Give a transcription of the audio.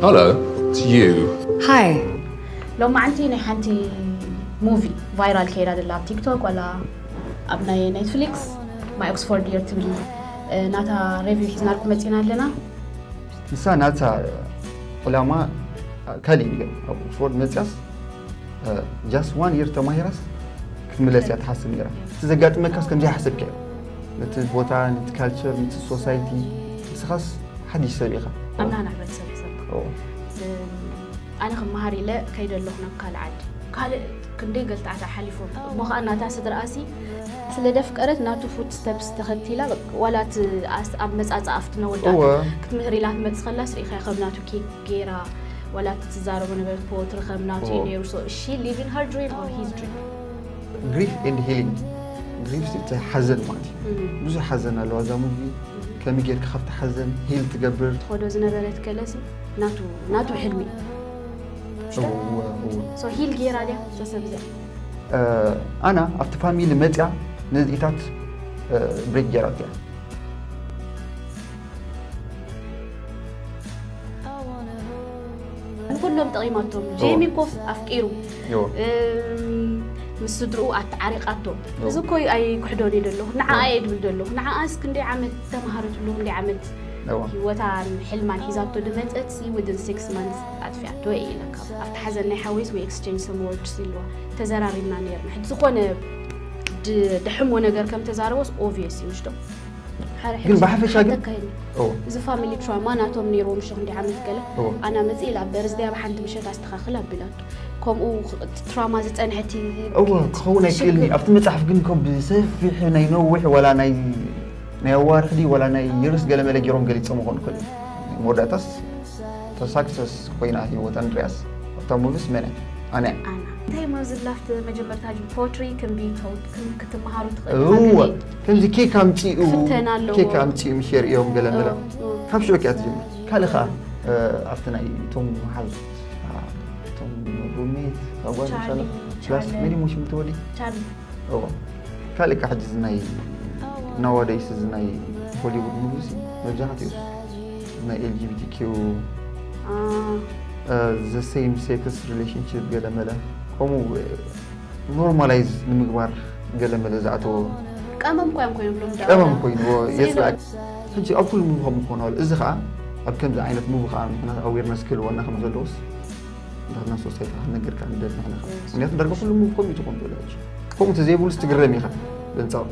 Hello, it's you. Hi. ሎማዓንቲ ናይ ሓንቲ ሙቪ ቫይራል ከይዳ ደላ ኣብ ቲክቶክ ዋላ ኣብ ናይ ኔትፍሊክስ ማይ ኦክስፎርድ የር ትብል ናታ ሬቪው ሒዝናልኩም መፂና ኣለና። ንሳ ናታ ዕላማ ካልእ እዩ። ኣብ ኦክስፎርድ መፅያስ just one year ተማሂራስ ክትምለስ እያ ትሓስብ ነይራ። እቲ ዘጋጥመካስ ከምዚ ሓሰብካ እዩ። ነቲ ቦታ፣ ነቲ ካልቸር፣ ነቲ ሶሳይቲ፣ ንስኻስ ሓድሽ ሰብ ኢኻ። ኣብ ናና ሕብረተሰብ ሕሰብ ኦ፣ ኣነ ክመሃር ኢለ ከይደ ኣለኹ ናብ ካልእ ዓዲ ካልእ ክንደይ ገልታዓት ሓሊፎም እሞ ከዓ ናታ ስድራኣሲ ስለ ደፍቀረት ናቱ ፉት ስተፕስ ተኸቲላ በቃ፣ ዋላ እቲ ኣስ- ኣብ መፃፃ ኣብቲ ነወዳት እወ። ክትምህር ኢላ ትመፅእ ከላስ ርኢኻ ከም ናቱ ኬክ ገይራ ዋላ እቲ ትዛረቦ ነበረት ፖትሪ ከም ናቱ እዩ እወ። ነይሩ so she living her dream or his dream ግሪፍ ኤንድ ሂሊንግ። ግሪፍ እቲ ሓዘን ማለት እዩ። ብዙሕ ሓዘን ኣለዋ እዛ ሙቪ። ከመይ ጌርካ ካብቲ ሓዘን ሂል ትገብር። ትኸዶ ዝነበረት ከለሲ ናቱ ናቱ ሕልሚ እወ፣ እወ። so ሂል ገይራ ድያ እዛ ሰብ እዚኣ ኣና ኣብቲ ፋሚሊ መፅያ ነዚኢታት ብሬክ ጌራት እያ። ንኩሎም ጠቒማቶም ጄሚ ኮፍ ኣፍቂሩ ዮ። እም፣ ምስ ስድርኡ ኣተዓሪቓቶ እዚ ኮይ ኣይክሕዶን እዩ ደለኹ ንዓኣ እየ ድብል ደለኹ ንዓኣስ ክንደይ ዓመት ተምሃረትሉ ክንደይ ዓመት እዋ። ህይወታን ሕልማን ሒዛቶ ድመፀት within six months ኣጥፊኣቶ እየ ኢለካ ኣብቲ ሓዘን ናይ ሓወይስ we exchange some words ኢልዋ ተዘራሪብና ነርና ሕጂ ዝኾነ ድ- ድሕሞ ነገር ከም ተዛረቦስ obvious እዩ ምሽዶ ግን ብሓፈሻ ግን ኦ፣ እዚ ፋሚሊ ትራማ ናቶም ነይርዎ ምሽ ክንዲ ዓመት ገለ እዎ። ኣና መፅእ ኢላ በርዝደይ ኣብ ሓንቲ ምሸት ኣስተኻኽል ኣቢላቶ ከምኡ ትራማ ዝፀንሐቲ እዎ ክኸውን ኣይክእልኒ ኣብቲ መፅሓፍ ግን ኮ ብሰፊሕ ናይ ነዊሕ ዋላ ናይ ናይ ኣዋርሕ ድዩ ዋላ ናይ የርስ ገለመለ ገይሮም ገሊፆም ኾኑ ከሉ መወዳእታስ ተሳክሰስ ኮይና ህይወታ ንሪያስ ኣብታ ሙቪስ መነ ኣነ ኣና እንታይ መዝላፍቲ መጀመርታ ጅ ፖትሪ ክንቢ ክትመሃሩ እዎ ትኽእል ከምዚ ኬክ ኣምፂኡ ክፍተን ኣለዎ። ኬክ ኣምፂኡ ምሽ የርእዮም ገለመለ ኦ፣ ኦ። ካብ ሽዑ ክያ ትጀምር ካልእ ከዓ ኣብቲ ናይ እቶም መሓዙት እቶም ሩሜት ኣጓል ቻርሊ፣ ፕላስ ቻርሊ። መን ሞሽም ተወዲ ቻርሊ እዎ ካልእ ከዓ ሕጂ እዚ ናይ ናዋደይስ እዚ ናይ ሆሊውድ ሙቪስ መብዛሕትኡ ናይ ኤልጂቢቲኪዩ አ፣ the same sex relationship ገለመለ ከምኡ ኖርማላይዝ ንምግባር ገለመለ ዝኣተዎ ቀመም ኮይም ኮይም ብሎም ቀመም ኮይንዎ የፅላእ ሕጂ ኣብ ኩሉ ሙቪ ከም ክኾን እዚ ከዓ ኣብ ከምዚ ዓይነት ሙቪ ከዓ ምክንያት ኣዌርነስ ክህልወና ከም ዘለዎስ እንዳትና ሶሳይቲ ክንነገርካ ንደል ንሕና ከዓ ምክንያቱ ዳርጋ ኩሉ ሙቪ ከምኡ ትኾን ዘሎ ሕጂ ከምኡ ተዘይብሉስ ትግረም ኢኻ በንፃው